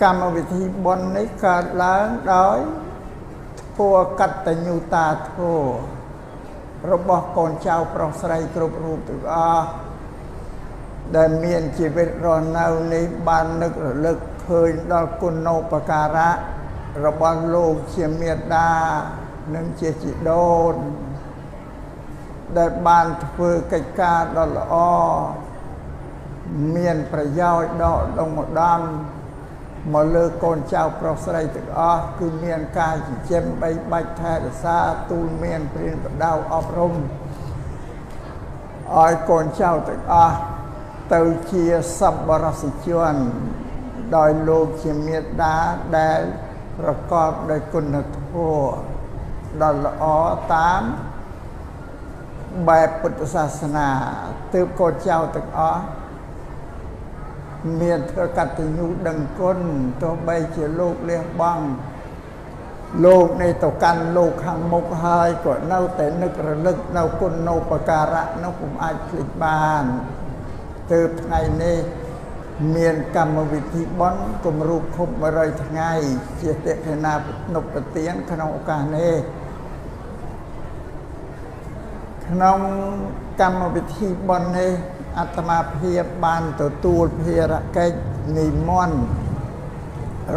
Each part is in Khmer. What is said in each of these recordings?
កម្មវិធីបុណ្យនេះកើតឡើងដោយធម៌កតញ្ញូតាធម៌របស់កូនចៅប្រុសស្រីគ្រប់រូបទាំងអស់ដែលមានជីវិតរស់នៅនេះបាននឹករលឹកឃើញដល់គុណូបការៈរបស់លោកជាមេដានិងជាជីដូនដែលបានធ្វើកិច្ចការដ៏ល្អមានប្រយោជន៍ដល់ដងឧត្តមមកលើកូនចៅប្រុសស្រីទាំងអស់គឺមានការចិញ្ចឹមបីបាច់ថែរក្សាទូលមានព្រានបដៅអប់រំឲ្យកូនចៅទាំងអស់ទៅជាសប្បុរសជនដោយលោកជាមេដាដែលប្រកបដោយគុណធម៌ដ៏ល្អតាមបែបពុទ្ធសាសនាទើបកូនចៅទាំងអស់មានធ្វើកតញ្ញូដឹងគុណទោះបីជាលោកលះបង់លោកនេះទៅកាន់លោកខាងមុខហើយក៏នៅតែនឹករលឹកនៅគុណូបការៈនោះពុំអាចភ្លេចបានទើបថ្ងៃនេះមានកម្មវិធីបុណ្យគម្រប់ខួប100ថ្ងៃជាតេខេណានុប្រទានក្នុងឱកាសនេះក្នុងកម្មវិធីបុណ្យនេះអាត្មាភាពបានទទួលភារកិច្ចនិមន្ត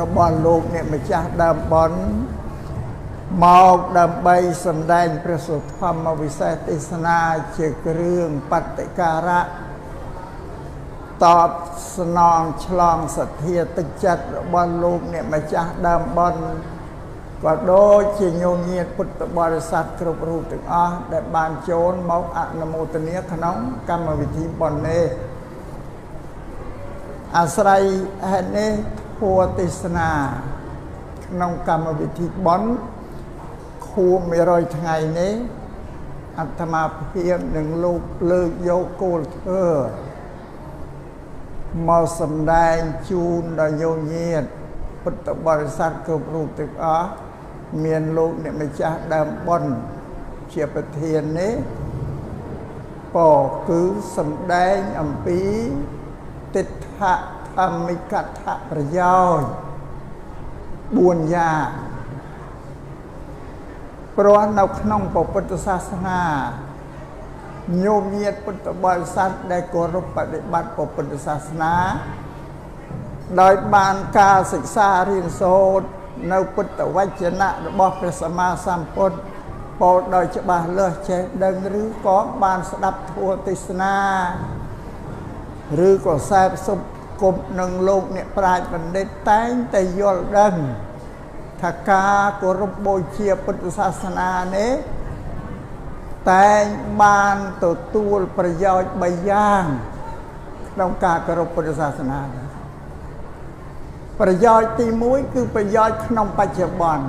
របស់លោកអ្នកម្ចាស់ដើមបុណ្យមកដើម្បីសម្ដែងព្រះសុធម្មវិសេសទេសនាជាគ្រឿងបតិការៈតបស្នងឆ្លងសទ្ធាទឹកចិត្តរបស់លោកអ្នកម្ចាស់ដើមបុណ្យក៏ដូចជាញោមញាតិពុទ្ធបរិស័ទគ្រប់រូបទាំងអស់ដែលបានចូលមកអនុមោទនាក្នុងកម្មវិធីបុណ្យនេះអាស្រ័យហេតុនេះធម៌ទេសនាក្នុងកម្មវិធីបុណ្យខួប100ថ្ងៃនេះអាត្មាភាពនឹងលោកលើកយកគោលធម៌មកសម្ដែងជូនដល់ញោមញាតិពុទ្ធបរិស័ទគ្រប់រូបទាំងអស់មានលោកអ្នកម្ចាស់ដើមបុណ្យជាប្រធាននេះពគឺសម្ដែងអំពីទិដ្ឋធម្មិកថប្រយោជន៍4យ៉ាងព្រោះនៅក្នុងពុទ្ធសាសនាញោមញាតិពុទ្ធបរិស័ទដែលគោរពបដិបត្តិពុទ្ធសាសនាដោយបានការសិក្សារៀនសូត្រនៅពុទ្ធវចនៈរបស់ព្រះសម្មាសម្ពុទ្ធពោលដោយច្បាស់លាស់ចេះដឹងឬក៏បានស្ដាប់ធម៌ទេសនាឬក៏សែបសុបគប់នឹងលោកអ្នកប្រាជ្ញបណ្ឌិតតែងតែយល់ដឹងថាការគោរពបូជាពុទ្ធសាសនានេះតែងបានទទួលប្រយោជន៍3យ៉ាងក្នុងការគោរពពុទ្ធសាសនាប្រយោជន៍ទី1គឺប្រយោជន៍ក្នុងបច្ចុប្បន្ន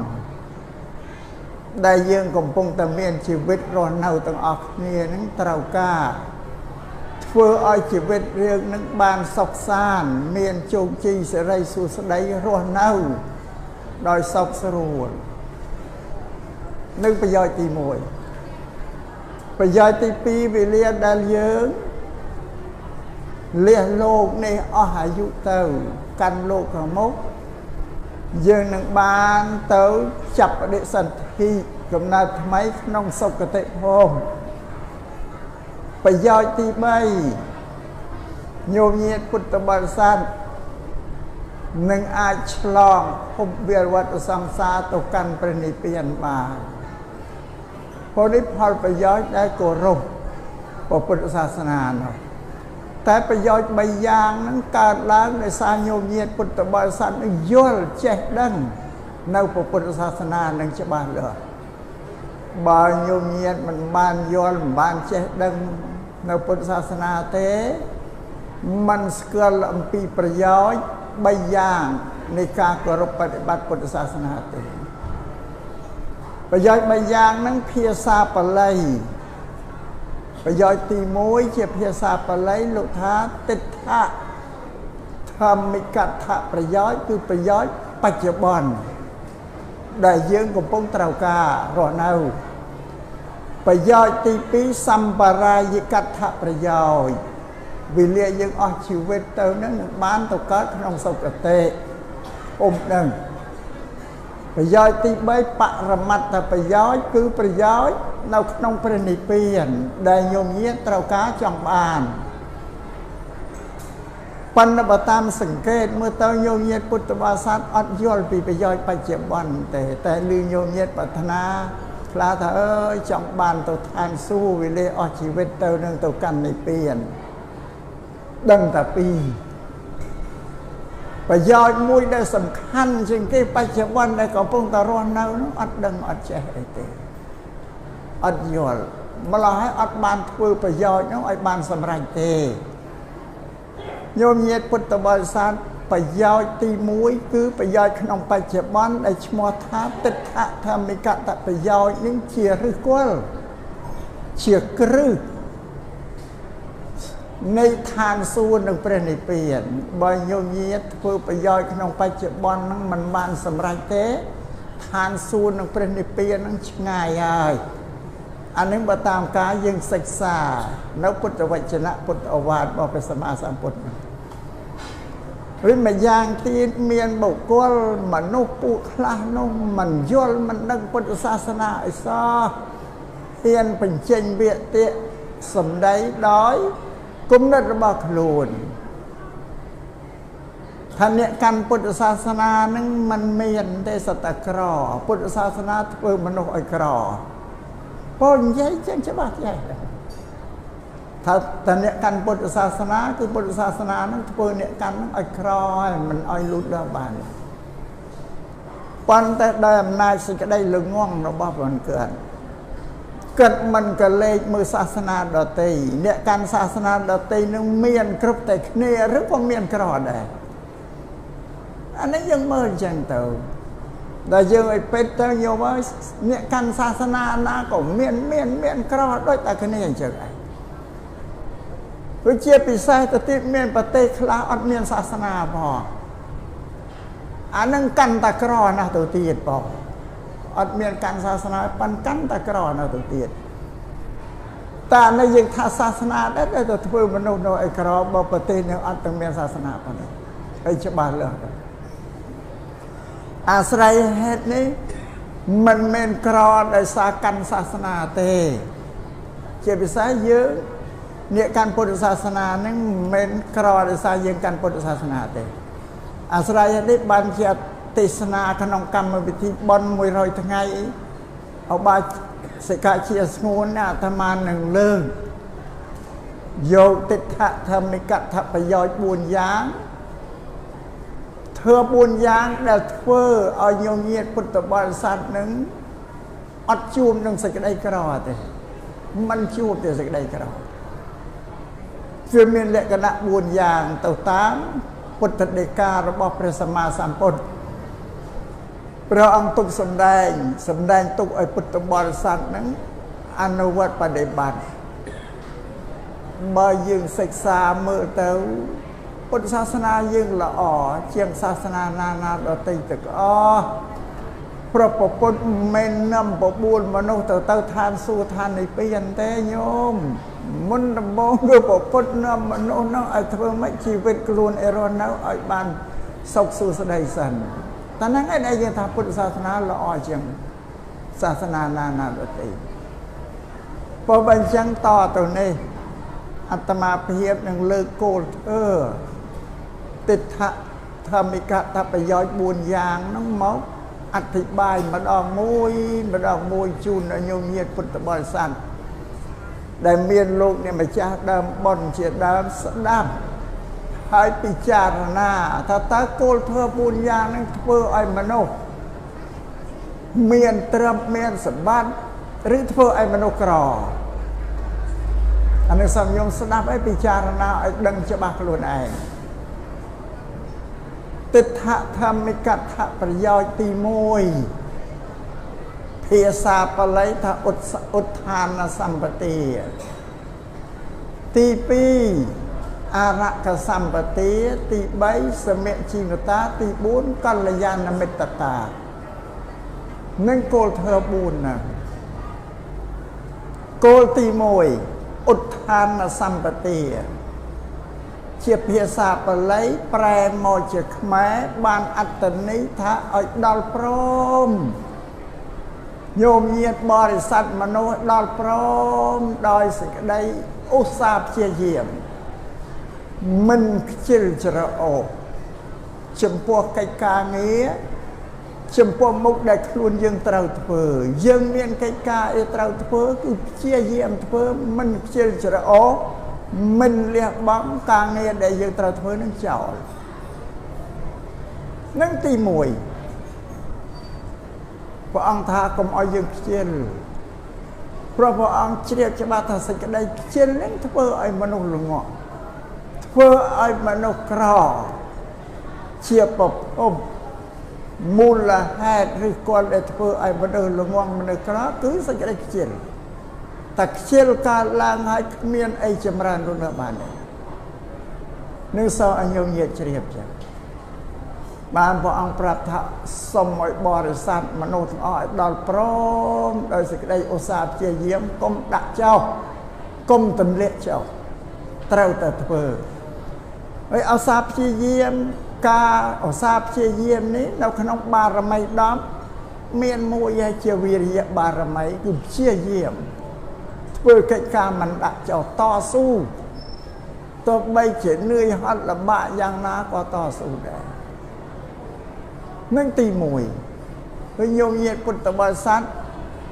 ដែលយើងកំពុងតែមានជីវិតរស់នៅទាំងអស់គ្នានឹងត្រូវការធ្វើឲ្យជីវិតរឿងនឹងបានសុខសាន្តមានជោគជ័យសិរីសួស្តីរស់នៅដោយសុខស្រួលនឹងប្រយោជន៍ទី1ប្រយោជន៍ទី2វេលាដែលយើងលះលោកនេះអស់អាយុទៅកាន់លោកខាងមុខយើងនឹងបានទៅចាប់បដិសន្ធិកំណើតថ្មីក្នុងសុគតិភពប្រយោជន៍ទី3ញោមញាតិពុទ្ធបរិស័ទនឹងអាចឆ្លងភពវិវត្តសង្សារទៅកាន់ព្រះនិព្វានបានព្រោះនេះផលប្រយោជន៍ដែលគោរពពុទ្ធសាសនានោះតែប្រយោជន៍3យ៉ាងហ្នឹងកើតឡើងដោយសារញោមញាតិពុទ្ធបរិស័ទនឹងយល់ចេះដឹងនៅពុទ្ធសាសនានឹងច្បាស់លាស់បើញោមញាតិមិនបានយល់មិនបានចេះដឹងនៅពុទ្ធសាសនាទេមិនស្គាល់អំពីប្រយោជន៍3យ៉ាងនៃការគោរពបដិបត្តិពុទ្ធសាសនាទេប្រយោជន៍3យ៉ាងហ្នឹងភាសាបាលីប្រយោជន៍ទី1ជាភាសាបាលីលោកថាទិដ្ឋធម្មិកថប្រយោជន៍គឺប្រយោជន៍បច្ចុប្បន្នដែលយើងកំពុងត្រូវការរស់នៅប្រយោជន៍ទី2សម្បរាយកថប្រយោជន៍ វេលាយើងអស់ជីវិតទៅនឹងបានទៅកើតក្នុងសុគតិ ធំនឹងប្រយោជន៍ទី3បរមត្តប្រយោជន៍គឺប្រយោជន៍នៅក្នុងព្រះនិព្វានដែលញោមញាតត្រូវការចង់បានប៉ុន្តែបើតាមសង្កេតមើលទៅញោមញាតពុទ្ធបរិស័ទអត់យល់ពីប្រយោជន៍បច្ចុប្បន្នទេតែឮញោមញាតប្រាថ្នាខ្លះថាអើយចង់បានទៅឋានសួគ៌វិលេសអស់ជីវិតទៅនឹងទៅកាន់និព្វានដឹងតែពីរប្រយោជន៍មួយដែលសំខាន់ជាងគេបច្ចុប្បន្នដែលកំពុងតែរស់នៅនោះអត់ដឹងអត់ចេះអីទេអត់យល់ម្ល៉េះហើយអត់បានធ្វើប្រយោជន៍នោះឲ្យបានសម្រេចទេញោមញាតពុទ្ធបរិស័ទប្រយោជន៍ទី1គឺប្រយោជន៍ក្នុងបច្ចុប្បន្នដែលឈ្មោះថាទិដ្ឋធម្មិកតប្រយោជន៍នឹងជាឫសគល់ជាគ្រឹះនៃឋានសួគ៌និងព្រះនិព្វានបើញោមញាតធ្វើប្រយោជន៍ក្នុងបច្ចុប្បន្នហ្នឹងមិនបានសម្រេចទេឋានសួគ៌និងព្រះនិព្វានហ្នឹងឆ្ងាយហើយអានេះបើតាមការយើងសិក្សានៅពុទ្ធវចនៈពុទ្ធឱវាទរបស់ព្រះសម្មាសម្ពុទ្ធឬម្យ៉ាងទៀតមានបុគ្គលមនុស្សពួកខ្លះនោះមិនយល់មិនដឹងពុទ្ធសាសនាអីសោះហ៊ានបញ្ចេញវាទៈសម្ដីដោយគំនិតរបស់ខ្លួនថាអ្នកកាន់ពុទ្ធសាសនានឹងមិនមានទេសតក្រពុទ្ធសាសនាធ្វើមនុស្សឲ្យក្រពោនិយាយចឹងច្បាស់ចេះថាតើអ្នកកាន់ពុទ្ធសាសនាគឺពុទ្ធសាសនានឹងធ្វើអ្នកកាន់នឹងឲ្យក្រហើយមិនឲ្យលូតដល់បានប៉ុន្តែដោយអំណាចសេចក្តីល្ងងរបស់ព្រះកើតគិតមិនកលេចមើលសាសនាដទៃអ្នកកាន់សាសនាដទៃនឹងមានគ្រប់តែគ្នាឬក៏មានក្រដែរអានេះយើងមើលអញ្ចឹងទៅដល់យើងឲ្យពេទ្យទៅយកមកអ្នកកាន់សាសនាណាក៏មានមានក្រដូចតែគ្នាអញ្ចឹងឯងវាជាពិសេសទៅទៀតមានប្រទេសខ្លះអត់មានសាសនាផងអានឹងកាន់តែក្រណាស់ទៅទៀតបងអត់មានកាន់សាសនាប៉ុន្តែកាន់តែក្រណាស់ទៅទៀតតែនេះយើងថាសាសនាដែរតែទៅធ្វើមនុស្សនៅឯក្របើប្រទេសនឹងអត់ទាំងមានសាសនាប៉ុណ្ណេះហើយច្បាស់លាស់អាស្រ័យហេតុនេះមិនមែនក្រដោយសារកាន់សាសនាទេជាពិសេសយើងអ្នកកាន់ពុទ្ធសាសនានឹងមិនមែនក្រដោយសារយើងកាន់ពុទ្ធសាសនាទេអាស្រ័យហេតុនេះបានជាទេសនាក្នុងកម្មវិធីបុណ្យ100ថ្ងៃឧបាសិកាជាស្ងួនអាត្មានឹងលើកយកទិដ្ឋធម្មិកតប្រយោជន៍4យ៉ាងធ្វើ4យ៉ាងដែលធ្វើឲ្យញោមញាតពុទ្ធបរិស័ទនឹងអត់ជួបនឹងសេចក្តីក្រទេមិនជួបទេសេចក្តីក្រវាមានលក្ខណៈ4យ៉ាងទៅតាមពុទ្ធដីការបស់ព្រះសម្មាសម្ពុទ្ធព្រះអង្គទុកសម្ដែងទុកឲ្យពុទ្ធបរិស័ទនឹងអនុវត្តបដិបត្តិបើយើងសិក្សាមើលទៅពុទ្ធសាសនាយើងល្អជាងសាសនាណាណាដទៃទាំងអស់ព្រះពុទ្ធមិននាំបបួលមនុស្សទៅឋានសួគ៌ឋាននិព្វានទេញោមមុនដំបូងគឺព្រះពុទ្ធនាំមនុស្សនោះឲ្យធ្វើម៉េចជីវិតខ្លួនឲ្យរស់នៅឲ្យបានសុខសួស្តីសិនតែហ្នឹងឯងដែលយើងថាពុទ្ធសាសនាល្អជាងសាសនាណាណាដទៃបើអញ្ចឹងតទៅនេះអាត្មាភាពនឹងលើកគោលធ្វើទិដ្ឋធម្មិកតប្រយោជន៍4យ៉ាងហ្នឹងមកអធិប្បាយម្ដងមួយជូនដល់ញោមញាតិពុទ្ធបរិស័ទដែលមានលោកអ្នកម្ចាស់ដើមបុណ្យជាដើមស្ដាប់ហើយពិចារណាថាតើគោលធ្វើ4យ៉ាងហ្នឹងធ្វើឲ្យមនុស្សមានទ្រព្យមានសម្បត្តិឬធ្វើឲ្យមនុស្សក្រអានេះសូមញោមស្ដាប់ឲ្យពិចារណាឲ្យដឹងច្បាស់ខ្លួនឯងទិដ្ឋធម្មិកតប្រយោជន៍ទី1ភាសាបាលីថាឧទ្ធានសម្បទាទី2អរកសម្បទាទី3សមជីវតាទី4កល្យាណមិត្តតានឹងគោលធ្វើ4ណាគោលទី1ឧទ្ធានសម្បទា ជាភាសាបាលីប្រែមកជាខ្មែរបានអត្ថន័យថាឲ្យដល់ព្រមញោមញាតបរិស័ទមនុស្សដល់ព្រមដោយសេចក្តីឧស្សាហ៍ព្យាយាមមិនខ្ជិលច្រអូសចំពោះកិច្ចការងារចំពោះមុខដែលខ្លួនយើងត្រូវធ្វើយើងមានកិច្ចការអីត្រូវធ្វើគឺព្យាយាមធ្វើមិនខ្ជិលច្រអូសមិនលះបង់ការងារដែលយើងត្រូវធ្វើនឹងចោលនឹងទី1ព្រះអង្គថាកុំឲ្យយើងខ្ជិលព្រោះព្រះអង្គជ្រាបច្បាស់ថាសេចក្តីខ្ជិលនឹងធ្វើឲ្យមនុស្សល្ងក់ធ្វើឲ្យមនុស្សក្រជាប្រភពមូលហេតុឬគាត់ដែលធ្វើឲ្យមនុស្សល្ងងមនុស្សក្រគឺសេចក្តីខ្ជិលតែខ្ជិលកើតឡើងហើយគ្មានអីចម្រើនរុងរឿងបានទេនឹងសោឲ្យញោមញាតជ្រាបចឹងបានព្រះអង្គប្រាប់ថាសុំឲ្យបរិស័ទមនុស្សទាំងអស់ឲ្យដល់ព្រមដោយសេចក្តីឧស្សាហ៍ព្យាយាមកុំដាក់ចោលកុំទម្លាក់ចោលត្រូវតែធ្វើហើយឧស្សាហ៍ព្យាយាមការឧស្សាហ៍ព្យាយាមនេះនៅក្នុងបារមី10មានមួយហើយជាវិរិយបារមីគឺព្យាយាមធ្វើកិច្ចការមិនដាក់ចោលតស៊ូទោះបីជានឿយហត់លំបាកយ៉ាងណាក៏តស៊ូដែរនឹងទី1គឺញោមញាតិពុទ្ធបរិស័ទ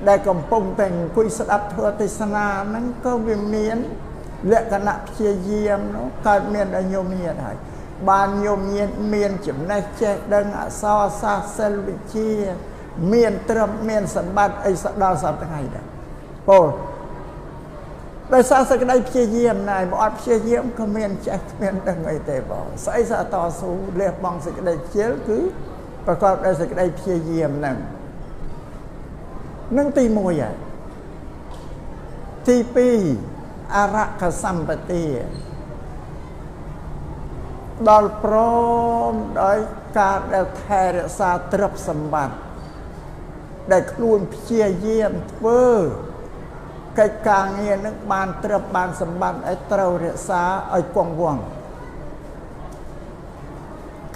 ដែលកំពុងតែអង្គុយស្ដាប់ធម៌ទេសនាហ្នឹងក៏វាមានលក្ខណៈព្យាយាមនោះកើតមានដល់ញោមញាតិហើយបានញោមញាតិមានចំណេះចេះដឹងអក្សរសាស្ត្រសិលវិជ្ជាមានត្រឹមមានសម្បត្តិអីដល់សប្តាហ៍ថ្ងៃដែរពោលដោយសារសេចក្តីព្យាយាមណែបើអត់ព្យាយាមក៏មានចេះគ្មានដឹងអីទេបងស្អីសតស៊ូលះបង់សេចក្តីខ្ជិលគឺប្រកបដោយសេចក្តីព្យាយាមហ្នឹងនឹងទី1ហើយទី2អរខសម្បទាដល់ព្រមដោយការដែលថែរក្សាទ្រព្យសម្បត្តិដែលខ្លួនព្យាយាមធ្វើកិច្ចការងារនឹងបានទ្រព្យបានសម្បត្តិឲ្យត្រូវរក្សាឲ្យគង់វង្ស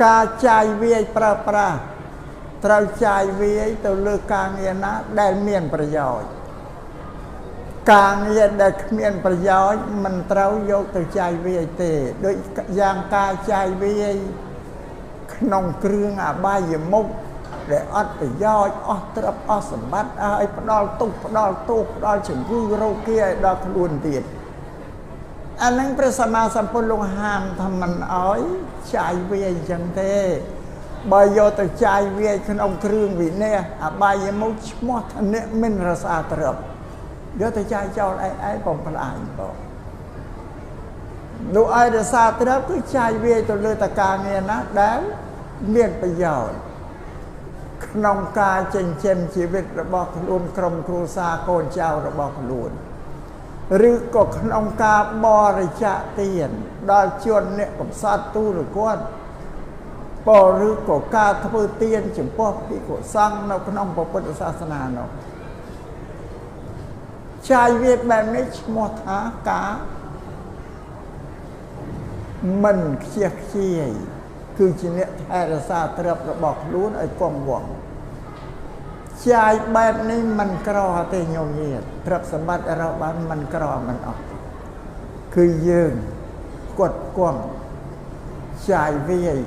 ការចាយវាយប្រើប្រាស់ត្រូវចាយវាយទៅលើការងារណាដែលមានប្រយោជន៍ការងារដែលគ្មានប្រយោជន៍មិនត្រូវយកទៅចាយវាយទេដូចយ៉ាងការចាយវាយក្នុងគ្រឿងអបាយមុខដែលអត់ប្រយោជន៍អស់ទ្រព្យអស់សម្បត្តិឲ្យផ្ដល់ទុកផ្ដល់ទោសផ្ដល់ជំងឺរោគាឲ្យដល់ខ្លួនទៀតអានឹងព្រះសម្មាសម្ពុទ្ធលោកហាមថាមិនអោយចាយវាយអញ្ចឹងទេបើយកទៅចាយវាយក្នុងគ្រឿងវិន័យអបាយមុខឈ្មោះថាអ្នកមិនរក្សាទ្រព្យយកទៅចាយចោលឯងបំផ្លាញបងលោកឲ្យរក្សាទ្រព្យគឺចាយវាយទៅលើតការងារណាដែលមានប្រយោជន៍ក្នុងការចិញ្ចឹមជីវិតរបស់ខ្លួនក្រុមគ្រួសារកូនចៅរបស់ខ្លួនឬក៏ក្នុងការបរិច្ចាគទានដល់ជនអ្នកកំសត់ទូលគាត់បឬក៏ការធ្វើទានចំពោះភិក្ខុសង្ឃនៅក្នុងពុទ្ធសាសនានោះចាយវាបែបនេះឈ្មោះថាការមិនខ្ជះខ្ជាយគឺជាអ្នកថែរក្សាទ្រព្យរបស់ខ្លួនឲ្យគង់វង្សចាយបែបនេះមិនក្រទេញោមញាតិទ្រព្យសម្បត្តិរកបានមិនក្រមិនអស់គឺយើងគាត់គង់ចាយវាយ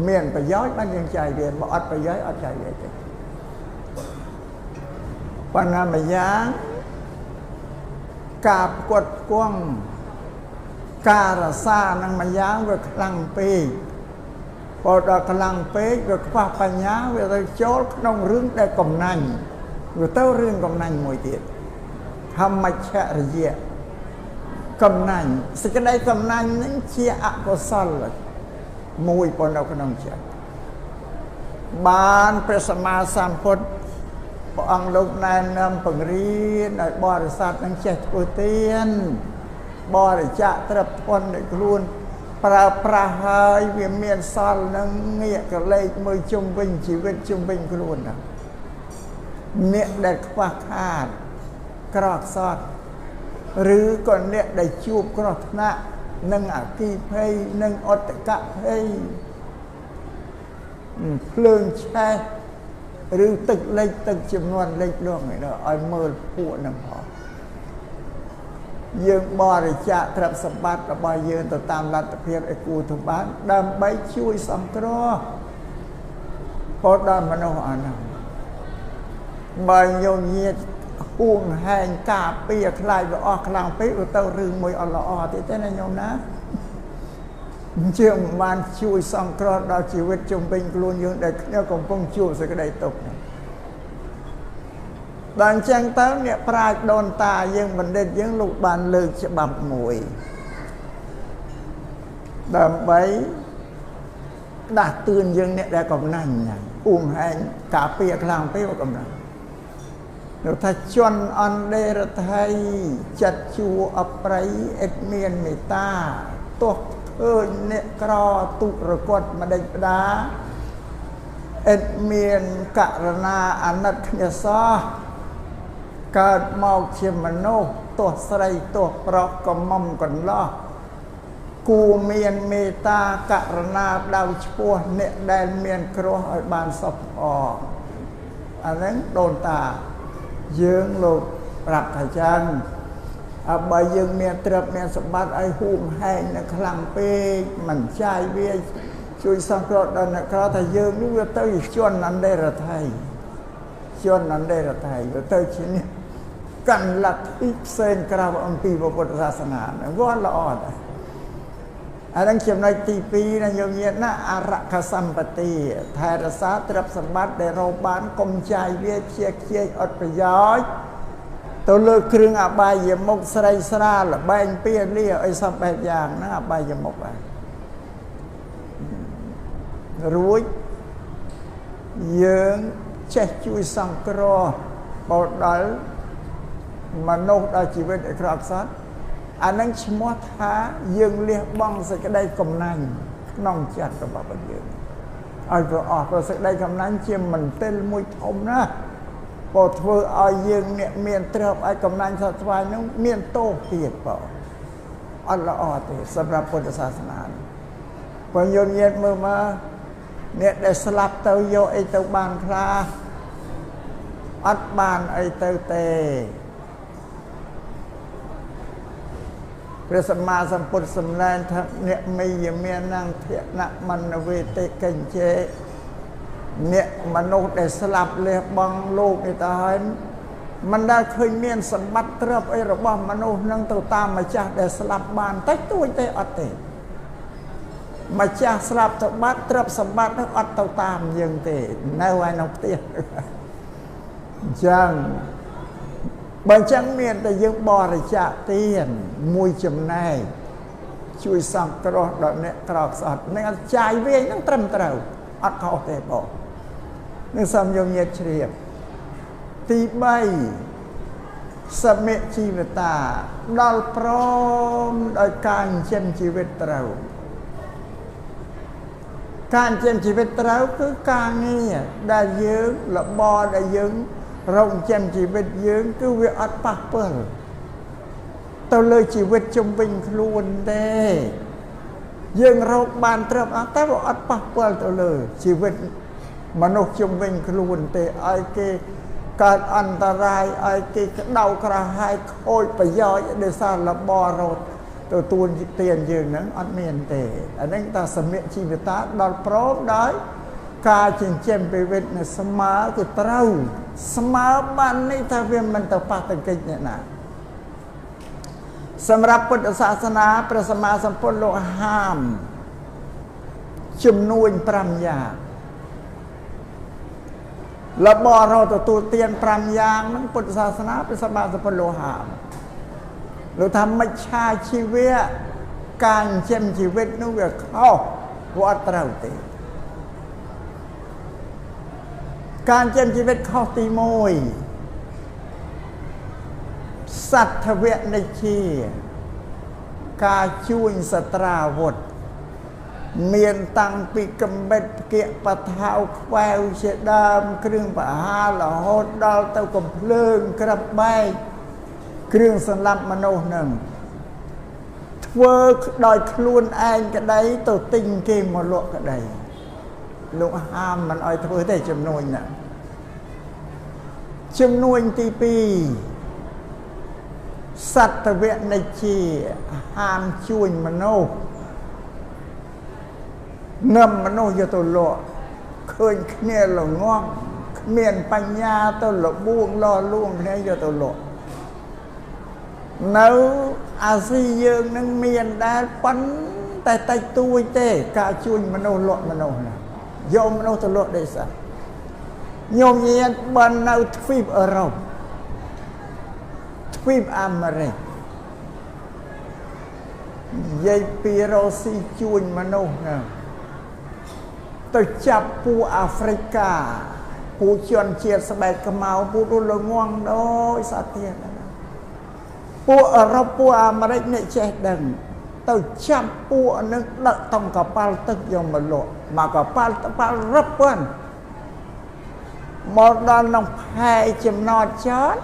មានប្រយោជន៍បានយើងចាយវាបើអត់ប្រយោជន៍អត់ចាយវាទេប៉ុន្តែម្យ៉ាងការផ្គត់ផ្គង់ការរក្សានឹងម្យ៉ាងវាខ្លាំងពេកបើដល់ខ្លាំងពេកវាខ្វះបញ្ញាវាទៅចូលក្នុងរឿងដែលកំណាញ់វាទៅរឿងកំណាញ់មួយទៀតធម្មចរិយៈកំណាញ់សេចក្តីកំណាញ់នឹងជាអកុសលមួយប៉ុណ្ណោះក្នុងចិត្តបានព្រះសម្មាសម្ពុទ្ធព្រះអង្គលោកណែនាំបង្រៀនឲ្យបរិស័ទនឹងចេះធ្វើទានបរិច្ចាគទ្រព្យធននៃខ្លួនប្រើប្រាស់ហើយវាមានសល់នឹងងាកកលេចមើលជុំវិញជីវិតជុំវិញខ្លួនណាអ្នកដែលខ្វះខាតក្រខ្សត់ឬក៏អ្នកដែលជួបគ្រោះថ្នាក់ និងអគិភ័យនិងអត្តកភ័យភ្លើងឆេះឬទឹកលិចទឹកចំនួនលិចលង់ឯនោះឲ្យមើលពួកនឹងផងយើងបរិច្ចាគទ្រព្យសម្បត្តិរបស់យើងទៅតាមលទ្ធភាពឲ្យគួរធ្វើបានដើម្បីជួយសង្គ្រោះពលដល់មនុស្សអានោះបើញោមញាតហួងហែងការពារខ្លាចវាអស់ខ្លាំងពេកវាទៅរឿងមួយអត់ល្អទៀតទេណាញោមណាជាងបានជួយសង្គ្រោះដល់ជីវិតជំវិញខ្លួនយើងដែលគ្នាកំពុងជួបសេចក្តីទុក្ខដល់អញ្ចឹងទៅអ្នកប្រាជ្ញដូនតាយើងបណ្ឌិតយើងលោកបានលើកច្បាប់មួយដើម្បីដាស់តឿនយើងអ្នកដែលកំណាញ់អ៊ូងហែងការពារខ្លាំងពេកកំណាញ់លោកថាជនអន្តេរថៃចិត្តជួអប្រ័យឥតមានមេត្តាទោះឃើញអ្នកក្រទុរគតម្ដេចផ្ដាឥតមានករណាអាណិតគ្នាសោះកើតមកជាមនុស្សទោះស្រីទោះប្រុសក៏មុំកន្លោះគួមានមេត្តាករណាដៅឈ្មោះអ្នកដែលមានគ្រោះឲ្យបានសុខអអាហ្នឹងដូនតាយើងលោកប្រាប់ថាចឹងអបើយើងមានទ្រព្យមានសម្បត្តិឲ្យហួងហែងនៅខ្លាំងពេកមិនចាយវាជួយសង្គ្រោះដល់អ្នកក្រថាយើងនេះវាទៅជនអន្តរថៃជនអន្តរថៃវាទៅជានេះកាន់លទ្ធិផ្សេងក្រៅអំពីពុទ្ធសាសនាហ្នឹងវាល្អដែរអាហ្នឹងចំណុចទី2ណាញោមញាតណាអរខសម្បត្តិថែរក្សាទ្រព្យសម្បត្តិដែលរកបានកុំចាយវាជាខ្ជិះអត់ប្រយោជន៍ទៅលើគ្រឿងអបាយមុខស្រីស្រាលបែងពៀលាអីសពបែបយ៉ាងហ្នឹងអបាយមុខហើយរួចយើងចេះជួយសង្គ្រោះបដល់មនុស្សដល់ជីវិតឲ្យក្រខ្សត់អានឹងឈ្មោះថាយើងលះបង់សេចក្តីកំណាញ់ក្នុងចិត្តរបស់យើងឲ្យវាអស់ព្រោះសេចក្តីកំណាញ់ជាមន្ទិលមួយធំណាស់បើធ្វើឲ្យយើងអ្នកមានទ្រព្យឲ្យកំណាញ់សត្វស្វាយនឹងមានទោសទៀតបើអត់ល្អទេសម្រាប់ពុទ្ធសាសនាបើញោមញាតមើលមកអ្នកដែលស្លាប់ទៅយកអីទៅបានខ្លះអត់បានអីទៅទេព្រះសម្មាសម្ពុទ្ធសម្ដែងថាអ្នកមីយមាននងធនមនវេតិកិញ្ចេអ្នកមនុស្សដែលស្លាប់លះបង់លោកនេះទៅហើយមិនដែលឃើញមានសម្បត្តិទ្រព្យអីរបស់មនុស្សនឹងទៅតាមម្ចាស់ដែលស្លាប់បានតិចតួចទេអត់ទេម្ចាស់ស្លាប់ទៅបាត់ទ្រព្យសម្បត្តិនឹងអត់ទៅតាមយើងទេនៅឯក្នុងផ្ទះអញ្ចឹងបើអញ្ចឹងមានតែយើងបរិច្ចាគទានមួយចំណែកជួយសង្គ្រោះដល់អ្នកក្រខ្សត់នឹងចាយវាយនឹងត្រឹមត្រូវអត់ខុសទេបងនឹងសូមយកញាតជ្រាបទី3សមជីវតាដល់ព្រមដោយការចិញ្ចឹមជីវិតត្រូវការចិញ្ចឹមជីវិតត្រូវគឺការងារដែលយើងរបរដែលយើងរកចិញ្ចឹមជីវិតយើងគឺវាអត់ប៉ះពាល់ទៅលើជីវិតជំវិញខ្លួនទេយើងរកបានទ្រព្យអត់តែវាអត់ប៉ះពាល់ទៅលើជីវិតមនុស្សជំវិញខ្លួនទេឲ្យគេកើតអន្តរាយឲ្យគេក្តៅក្រហាយខូចប្រយោជន៍ដោយសាររបររត់ទទួលទានយើងហ្នឹងអត់មានទេអាហ្នឹងតាសមជីវតាដល់ព្រមដោយការចិញ្ចឹមជីវិតនៅស្មើគឺត្រូវស្មើបាននេះថាវាមិនទៅប៉ះទង្គិចអ្នកណាសម្រាប់ពុទ្ធសាសនាព្រះសម្មាសម្ពុទ្ធលោកហាមចំនួន5យ៉ាងរបររទទួលទាន5យ៉ាងហ្នឹងពុទ្ធសាសនាព្រះសម្មាសម្ពុទ្ធលោកហាមលោកថាមិច្ឆាជីវៈការចិញ្ចឹមជីវិតនោះវាខុសវាអត់ត្រូវទេការចិញ្ចឹមជីវិតខុសទី1សត្វវនិជាការជួញសត្រាវុធមានតាំងពីកំបិតគៀកបថៅខ្វែវជាដើមគ្រឿងបហារហូតដល់ទៅកំភ្លើងក្របបែកគ្រឿងសម្លាប់មនុស្សនឹង ធ្វើដោយខ្លួនឯងក្តីទៅទិញគេមកលក់ក្តីលោកហាមមិនឲ្យធ្វើទេចំនួនណាចំនួនទី2សត្វវនិជាហាមជួញមនុស្សនឹមមនុស្សយកទៅលក់ឃើញគ្នាល្ងងគ្មានបញ្ញាទៅលបួងលលួងគ្នាយកទៅលក់នៅអាស៊ីយើងនឹងមានដែរប៉ុន្តែតិចតួចទេការជួញមនុស្សលក់មនុស្សណាយកមនុស្សទៅលក់ដូចសត្វញោមញាតបើនៅទ្វីបអឺរ៉ុបទ្វីបអាមេរិកនិយាយពីរ៉ូស៊ីជួញមនុស្សណាទៅចាប់ពួកអាហ្វ្រិកាពួកជនជាតិស្បែកខ្មៅពួកនោះល្ងងដូចសត្វទៀតពួកអឺរ៉ុបពួកអាមេរិកអ្នកចេះដឹងទៅចាប់ពួកនឹងដឹកតង់កប៉ាល់ទឹកយកមកលក់មកកប៉ាល់តប៉ាល់រឹបប៉ុនមកដល់ក្នុងផែចំណតចត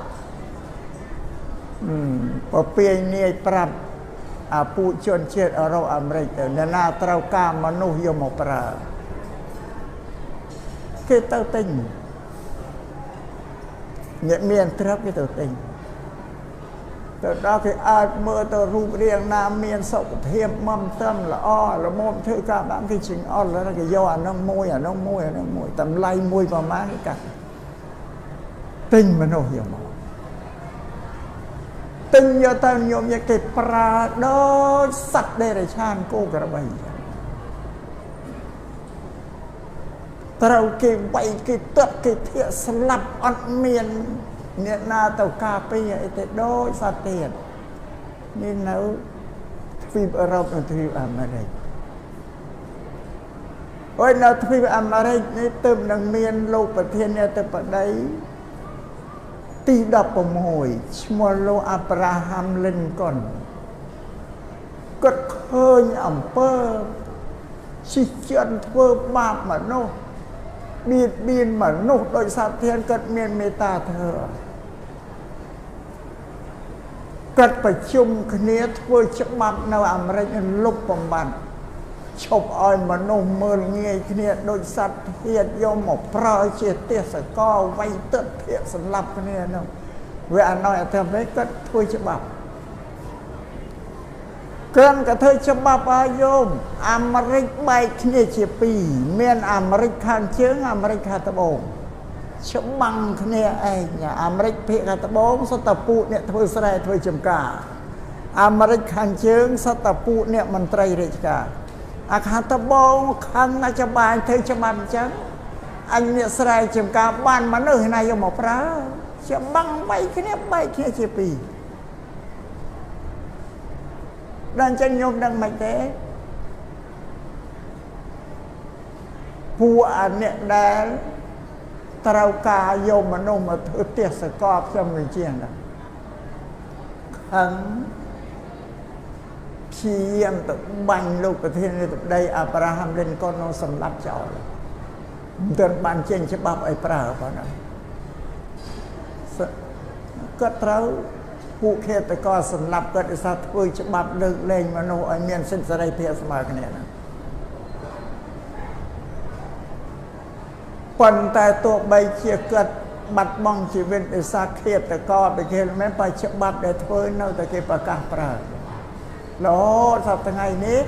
ពពាយនាយប្រាប់អាពួកជនជាតិអឺរ៉ុបអាមេរិកទៅអ្នកណាត្រូវការមនុស្សយកមកប្រើគេទៅទិញអ្នកមានទ្រព្យគេទៅទិញទៅដល់គេអាចមើលទៅរូបរាងណាមានសុខភាពមត្រឹមល្អល្មមធ្វើការបានគេចង្អុលគេយកអានោះមួយអានោះមួយអានោះមួយតម្លៃមួយប្រមាណគេកាត់ទិញមនុស្សយកមកទិញយកទៅញោមគេប្រើដូចសត្វដេរឆានគោក្របីត្រូវគេវាយគេទឹកគេធាក់ស្លាប់អត់មានអ្នកណាទៅការពារអីទេដូចសត្វទៀតនេះនៅទ្វីបអឺរ៉ុបនិងទ្វីបអាមេរិកហើយនៅទ្វីបអាមេរិកនេះទើបនឹងមានលោកប្រធានាធិបតីទី16ឈ្មោះលោកអាប់រ៉ាហាំលិនកុនគាត់ឃើញអំពើជិះជាន់ធ្វើបាបមនុស្សបៀតបៀនមនុស្សដោយសត្វធានគាត់មានមេត្តាធម៌គាត់ប្រជុំគ្នាធ្វើច្បាប់នៅអាមេរិកលុបបំបត្តិឈប់ឲ្យមនុស្សមើលងាយគ្នាដូចសត្វធាតយកមកប្រើជាទេសកលវាយទឹកធាកសម្លាប់គ្នានោះវាអណយអធិបតេយ្យគាត់ធ្វើច្បាប់គ្រាន់ក៏ធ្វើច្បាប់ឲ្យញោមអាមេរិកបែកគ្នាជាពីរមានអាមេរិកខាងជើងអាមេរិកខាងត្បូងច្បាំងគ្នាឯងអាមេរិកភាគខាងត្បូងសុទ្ធតែពួកអ្នកធ្វើស្រែធ្វើចម្ការអាមេរិកខាងជើងសុទ្ធតែពួកអ្នកមន្ត្រីរាជការអាខាងត្បូងខាងណាច្បាញធ្វើច្បាប់អញ្ចឹងអញអ្នកស្រែចម្ការបានមនុស្សណាយកមកប្រើច្បាំងបែកគ្នាបែកគ្នាជាពីរដល់អញ្ចឹងញោមដឹងមិនទេពួកអាអ្នកដែលត្រូវការយកមនុស្សមកធ្វើទេសកលខ្ញុំវិជាណាខឹងព្យាយាមទៅបាញ់លោកប្រធានាធិបតីអាប់រ៉ាហាំលិនកុននោះសម្លាប់ចោលមិនទាន់បានចេញច្បាប់ឲ្យប្រើប៉ុណ្ណាគាត់ត្រូវពួកឃាតករសម្លាប់គាត់ដោយសារធ្វើច្បាប់លើកលែងមនុស្សឲ្យមានសិទ្ធិសេរីភាពស្មើគ្នាណាប៉ុន្តែទោះបីជាគាត់បាត់បង់ជីវិតដោយសារឃាតករទៅគេមិនបើច្បាប់ដែលធ្វើនៅតែគេប្រកាសប្រើរហូតសប្តាហ៍ថ្ងៃនេះ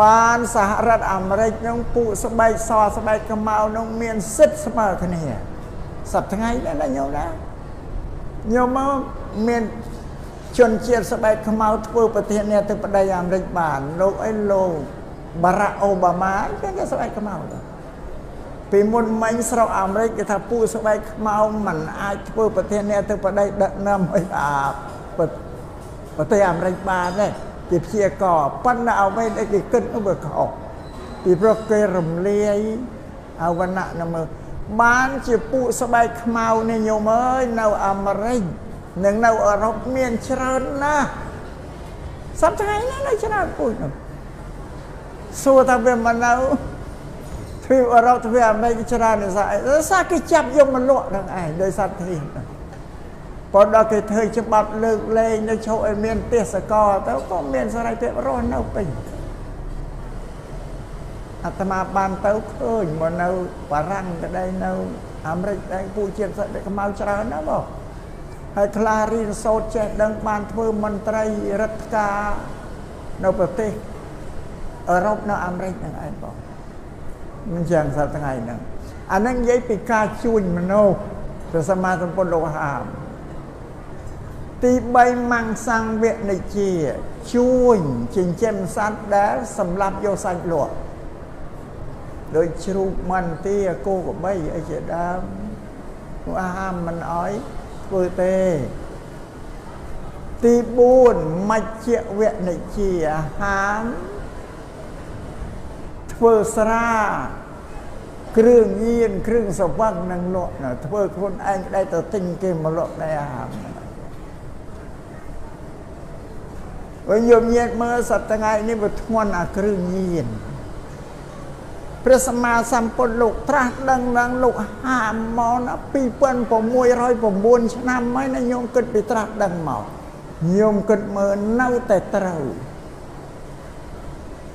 បានសហរដ្ឋអាមេរិកនឹងពួកស្បែកសស្បែកខ្មៅនឹងមានសិទ្ធិស្មើគ្នាសប្តាហ៍ថ្ងៃនេះណាញោមណាញោមមកមានជនជាតិស្បែកខ្មៅធ្វើប្រធានាធិបតីអាមេរិកបានលោកអីលោកបារ៉ាក់អូបាម៉ាគេស្បែកខ្មៅទៅពីមុនមិញស្រុកអាមេរិកគេថាពួកស្បែកខ្មៅមិនអាចធ្វើប្រធានាធិបតីដឹកនាំឲ្យអាប្រទេសអាមេរិកបានទេគេព្យាករប៉ុន្តែអ្វីដែលគេគិតនោះវាខុសពីព្រោះគេរំលាយអវណ្ណៈនៅមើលបានជាពួកស្បែកខ្មៅនេះញោមអើយនៅអាមេរិកនិងនៅអឺរ៉ុបមានច្រើនណាស់សប្តាហ៍នេះនៅច្រើនពូជនោះសួរថាវាមកនៅទ្វីបអឺរ៉ុបទ្វីបអាមេរិកច្រើនដោយសារគេចាប់យកមកលក់នឹងឯងដោយសារធាន ប៉ុន្តែគេធ្វើច្បាប់លើកលែងនៅឈប់ឲ្យមានទេសកលទៅក៏មានសេរីភាពរស់នៅពេញអាត្មាបានទៅឃើញមកនៅបារាំងក្តីនៅអាមេរិកដែរពួកជាតិសត្វខ្មៅច្រើនណាស់បងហើយខ្លះរៀនសូត្រចេះដឹងបានធ្វើមន្ត្រីរដ្ឋការនៅប្រទេសអឺរ៉ុបនៅអាមេរិកហ្នឹងឯងបងអញ្ចឹងសប្តាហ៍ថ្ងៃហ្នឹងអាហ្នឹងនិយាយពីការជួញមនុស្សព្រះសម្មាសម្ពុទ្ធលោកហាមទី3មង្សង្វនិជាជួញចិញ្ចឹមសត្វដែលសម្លាប់យកសាច់លក់ដោយជ្រូកមន្ទាគោក្របីអីជាដើមហាមមិនអោយធ្វើទេទី4មជ្ឈវនិជាហាមធ្វើស្រាគ្រឿងញៀនគ្រឿងសវឹងនឹងលក់ធ្វើខ្លួនឯងក្តីទៅទិញគេមកលក់ដែរហាមវិញយមញាតមើលសប្តាហ៍ថ្ងៃនេះវាធ្ងន់អាគ្រឿងញៀនព្រះសម្មាសម្ពុទ្ធលោកត្រាស់ដឹងឡើងលោកហាមមកណា2609ឆ្នាំហើយណាញោមគិតពីត្រាស់ដឹងមកញោមគិតមើលនៅតែត្រូវ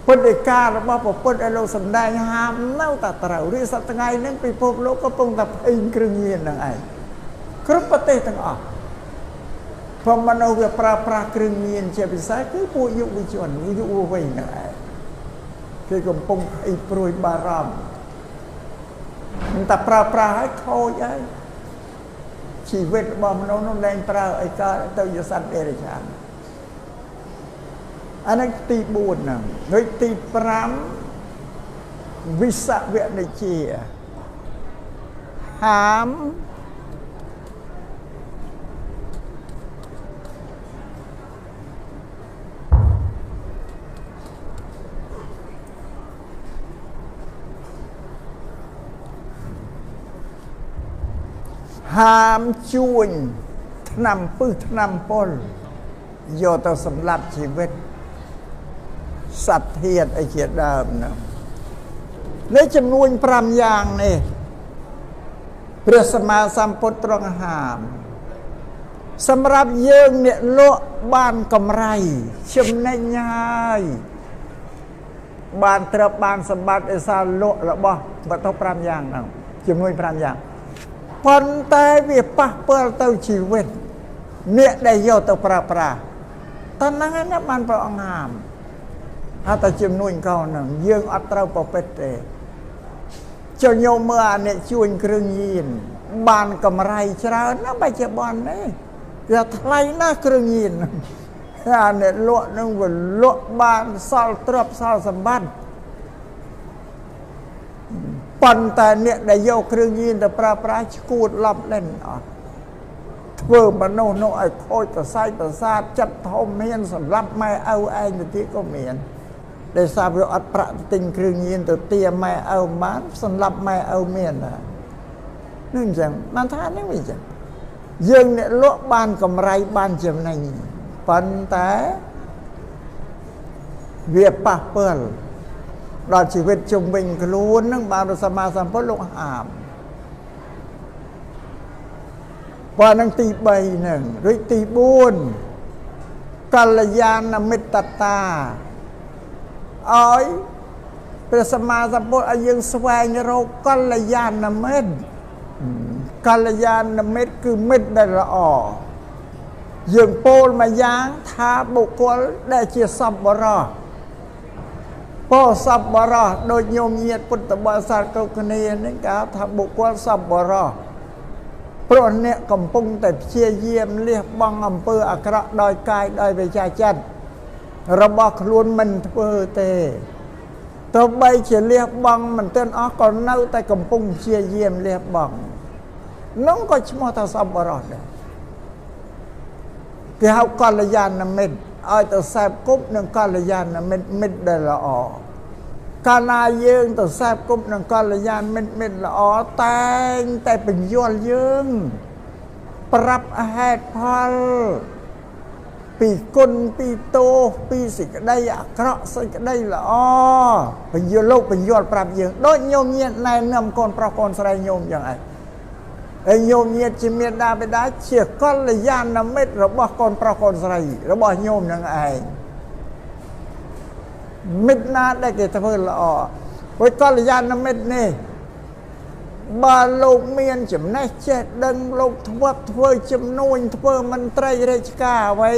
ពុទ្ធិការបស់ព្រះពុទ្ធឲ្យលោកសម្ដែងហាមនៅតែត្រូវឬសប្តាហ៍ថ្ងៃហ្នឹងពិភពលោកកំពុងតែភ័យគ្រឿងញៀនហ្នឹងឯងគ្រប់ប្រទេសទាំងអស់ព្រោះមនុស្សវាប្រើប្រាស់គ្រឿងញៀនជាពិសេសគឺពួកយុវជនយុវវ័យហ្នឹងឯងគេកំពុងភ័យព្រួយបារម្ភតែប្រើប្រាស់ឲ្យខូចហើយជីវិតរបស់មនុស្សនោះលែងប្រើអីកើតទៅជាសត្វតិរច្ឆានអានេះទី4ហ្នឹងដូចទី5វិសវនិជាហាមហាមជួញថ្នាំពឹសថ្នាំពុលយកទៅសម្លាប់ជីវិតសត្វធាតុអីជាដើមហ្នឹងនេះចំនួន5យ៉ាងនេះព្រះសម្មាសម្ពុទ្ធទ្រង់ហាមសម្រាប់យើងអ្នកលក់បានកម្រៃចំណេញហើយបានទ្រព្យបានសម្បត្តិឯសារលក់របស់វត្ថុ5យ៉ាងហ្នឹងចំនួន5យ៉ាងប៉ុន្តែវាប៉ះពាល់ទៅជីវិតអ្នកដែលយកទៅប្រើប្រាស់តើហ្នឹងណាបានព្រះអង្គហាមហើយតែជំនួញកោហ្នឹងយើងអត់ត្រូវប្រព្រឹត្តទេចុះញោមមើលអាអ្នកជួញគ្រឿងញៀនបានកម្រៃច្រើនណាស់បច្ចុប្បន្ននេះវាថ្លៃណាស់គ្រឿងញៀនអាអ្នកលក់ហ្នឹងវាលក់បានសល់ទ្រព្យសល់សម្បត្តិប៉ុន្តែអ្នកដែលយកគ្រឿងញៀនទៅប្រើប្រាស់ឈួតឡប់លិនអស់ធ្វើមនុស្សនោះឲ្យខូចប្រស័យប្រសាទចិត្តធំមានសម្រាប់ម៉ែឪឯងទៅទៀតក៏មានដោយសារវាអត់ប្រាក់ទិញគ្រឿងញៀនទៅទាម៉ែឪបានសម្រាប់ម៉ែឪមានណានឹងអញ្ចឹងបានថានេះវាអញ្ចឹងយើងអ្នកលក់បានកម្រៃបានចំណេញប៉ុន្តែវាប៉ះពាល់ដល់ជីវិតជុំវិញខ្លួននឹងបានព្រះសម្មាសម្ពុទ្ធលោកហាមប៉ុណ្ណឹងទី3ហ្នឹងរួចទី4កល្យាណមិត្តតាឲ្យព្រះសម្មាសម្ពុទ្ធឲ្យយើងស្វែងរកកល្យាណមិត្តកល្យាណមិត្តគឺមិត្តដែលល្អយើងពោលមួយយ៉ាងថាបុគ្គលដែលជាសប្បុរសពោសប្បុរសដូចញោមញាតពុទ្ធបរិស័ទគ្រប់គ្នានេះគេថាបុគ្គលសប្បុរសព្រោះអ្នកកំពុងតែព្យាយាមលះបង់អំពើអាក្រក់ដោយកាយដោយវាចាចិត្តរបស់ខ្លួនមិនធ្វើទេទោះបីជាលះបង់មិនទាន់អស់ក៏នៅតែកំពុងព្យាយាមលះបង់នោះក៏ឈ្មោះថាសប្បុរសដែរគេហៅកល្យាណមិត្តឲ្យទៅសេពគប់នឹងកល្យាណមិត្តមិត្តដែលល្អកាលណាយើងទៅសេពគប់នឹងកល្យាណមិត្តមិត្តល្អតែងតែបញ្យល់យើងប្រាប់ហេតុផលពីគុណពីទោសពីសេចក្តីអាក្រក់សេចក្តីល្អបញ្យល់លោកបញ្យល់ប្រាប់យើងដូចញោមញាតណែនាំកូនប្រុសកូនស្រីញោមយ៉ាងឯង ហើយញោមញាតជាមេដាបិតាជាកល្យាណមិត្តរបស់កូនប្រុសកូនស្រីរបស់ញោមនឹងឯងមិត្តណាដែលគេធ្វើល្អព្រោះកល្យាណមិត្តនេះបើលោកមានចំណេះចេះដឹងលោកធ្វើជំនួញធ្វើមន្ត្រីរាជការអ្វី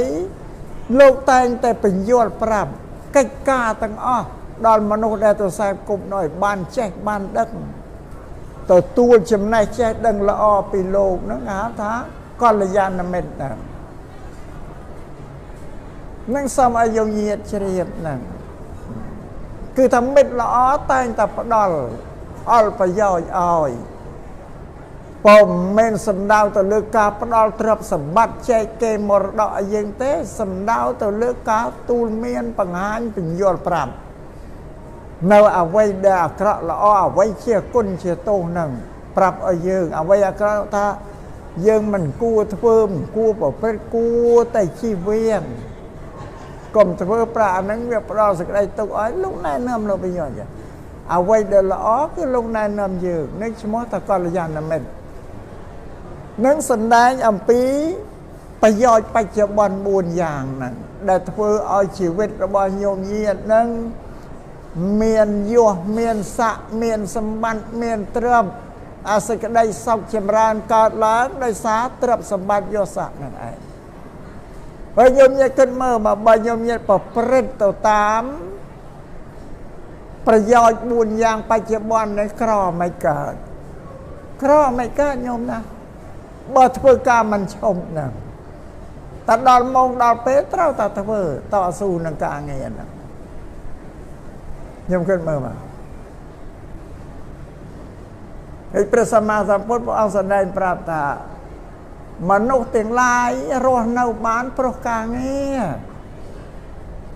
លោកតែងតែបញ្យល់ប្រាប់កិច្ចការទាំងអស់ដល់មនុស្សដែលទៅខ្សែគប់នោះឲ្យបានចេះបានដឹងទទួលចំណេះចេះដឹងល្អពីលោកហ្នឹងហៅថាកល្យាណមិត្តហ្នឹងនឹងសូមឲ្យយើងញាតជ្រាបហ្នឹងគឺថាមិត្តល្អតែងតែផ្ដល់អល់ប្រយោជន៍ឲ្យពុំមែនសំដៅទៅលើការផ្ដល់ទ្រព្យសម្បត្តិចែកគេមរតកឲ្យយើងទេសំដៅទៅលើការទូលមានបង្ហាញបញ្យល់ប្រាប់នៅអ្វីដែលអាក្រក់ល្អអ្វីជាគុណជាទោសហ្នឹងប្រាប់ឲ្យយើងអ្វីអាក្រក់ថាយើងមិនគួរធ្វើមិនគួរប្រព្រឹត្តគួរតែជិះវៀងកុំធ្វើប្រាក់ហ្នឹងវាផ្ដល់សេចក្តីទុក្ខឲ្យលោកណែនាំលោកបញ្យល់អ្វីដែលល្អគឺលោកណែនាំយើងនេះឈ្មោះថាកល្យាណមិត្តនឹងសម្ដែងអំពីប្រយោជន៍បច្ចុប្បន្ន4យ៉ាងហ្នឹងដែលធ្វើឲ្យជីវិតរបស់ញោមញាតហ្នឹងមានយសមានស័ក្តិមានសម្បត្តិមានទ្រព្យអាសេចក្តីសុខចម្រើនកើតឡើងដោយសារទ្រព្យសម្បត្តិយសស័ក្តិហ្នឹងឯងបើញោមញាតគិតមើលមកបើញោមញាតប្រព្រឹត្តទៅតាមប្រយោជន៍4យ៉ាងបច្ចុប្បន្ននេះក្រមិនកើតក្រមិនកើតញោមណាបើធ្វើការមិនឈប់ហ្នឹងតែដល់ម៉ោងដល់ពេលត្រូវតែធ្វើតស៊ូនឹងការងារហ្នឹងខ្ញុំគិតមើលមកហើយព្រះសម្មាសម្ពុទ្ធព្រះអង្គសម្ដែងប្រាប់ថាមនុស្សទាំងឡាយរស់នៅបានព្រោះការងារ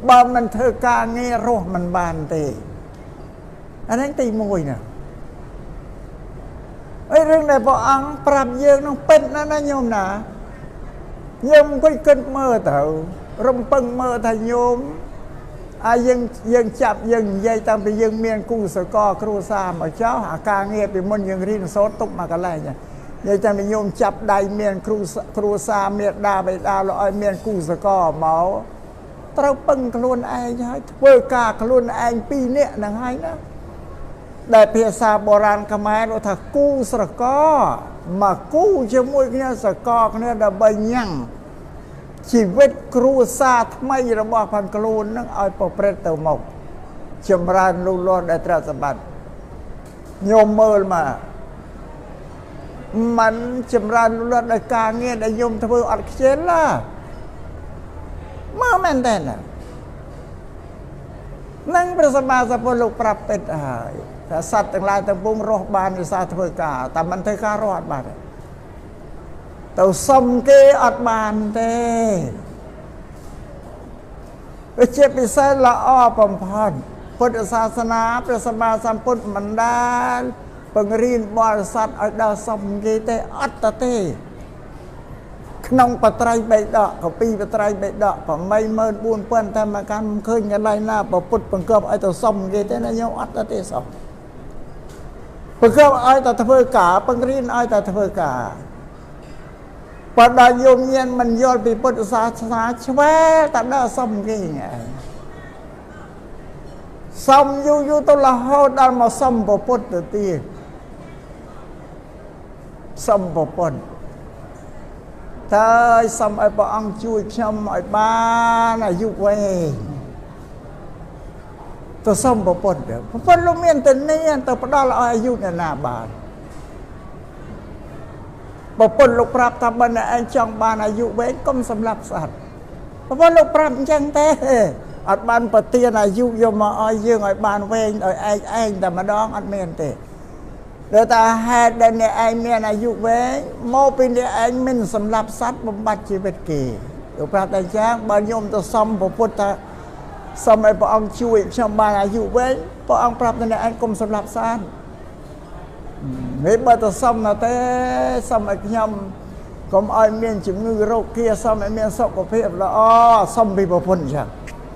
បើមិនធ្វើការងាររស់មិនបានទេអានេះទី1ណាអីរឿងដែលព្រះអង្គប្រាប់យើងនោះពិតណាស់ណាញោមណាញោមអង្គុយគិតមើលទៅរំពឹងមើលថាញោមអាយើងចាប់យើងនិយាយតាំងពីយើងមានគូសកលគ្រួសារមកចោះអាការងារពីមុនយើងរៀនសូត្រទុកមកកន្លែងនិយាយតាំងពីញោមចាប់ដៃមានគ្រួសារមានដាបិតាលោកឲ្យមានគូសកលមកត្រូវពឹងខ្លួនឯងហើយធ្វើការខ្លួនឯងពីរនាក់ហ្នឹងហើយណាដែលភាសាបុរាណខ្មែរលោកថាគូស្រករមកគូជាមួយគ្នាសកលគ្នាដើម្បីញ៉ាំងជីវិតគ្រួសារថ្មីរបស់ផងខ្លួននឹងឲ្យប្រព្រឹត្តទៅមុខចម្រើនលូតលាស់ដែលទ្រព្យសម្បត្តិញោមមើលមកมันចម្រើនលូតលាស់ដោយការងារដែលញោមធ្វើអត់ខ្ជិលណាមើលមែនតើនឹងព្រះសម្មាសម្ពុទ្ធលោកប្រាប់ពិតហើយថាសត្វទាំងឡាយទាំងពួងរស់បានដោយសារធ្វើការតែមិនធ្វើការរស់អត់បានទេទៅសុំគេអត់បានទេវាជាពិសេសល្អបំផុតពុទ្ធសាសនាព្រះសម្មាសម្ពុទ្ធមិនដែលបង្រៀនបរិស័ទឲ្យដើរសុំគេទេអត់ទេក្នុងបត្រៃបិដកកពីបត្រៃបិដក84000តែមកកាន់មិនឃើញកន្លែងណាពុទ្ធបង្គាប់ឲ្យទៅសុំគេទេណាញោមអត់ទេសុំបង្គាប់ឲ្យតែធ្វើការបង្រៀនឲ្យតែធ្វើការបើដល់ញោមញានមិនយល់ពីពុទ្ធសាសនាឆ្វែលតែដល់សុំគេឯងសុំយូរយូរទៅរហូតដល់មកសុំពុទ្ធទៅទៀតសុំពុទ្ធតើសុំឲ្យព្រះអង្គជួយខ្ញុំឲ្យបានអាយុវែងទៅសុំពុទ្ធពុទ្ធលោកមានតែនេះទៅផ្ដល់ឲ្យអាយុអ្នកណាបានពុទ្ធលោកប្រាប់ថាបើអ្នកឯងចង់បានអាយុវែងកុំសម្លាប់សត្វពុទ្ធលោកប្រាប់អញ្ចឹងទេអត់បានប្រទានអាយុយកមកឲ្យយើងឲ្យបានវែងឲ្យឯងតែម្ដងអត់មានទេដោយតែហេតុដែលអ្នកឯងមានអាយុវែងមកពីអ្នកឯងមិនសម្លាប់សត្វបំបត្តិជីវិតគេលោកប្រាប់តែអញ្ចឹងបើញោមទៅសុំពុទ្ធថាសុំឲ្យព្រះអង្គជួយខ្ញុំបានអាយុវែងព្រះអង្គប្រាប់តែអ្នកឯងកុំសម្លាប់សត្វនេះបើទៅសុំណាទេសុំឲ្យខ្ញុំកុំឲ្យមានជំងឺរោគាសុំឲ្យមានសុខភាពល្អសុំពីព្រះពុទ្ធអញ្ចឹង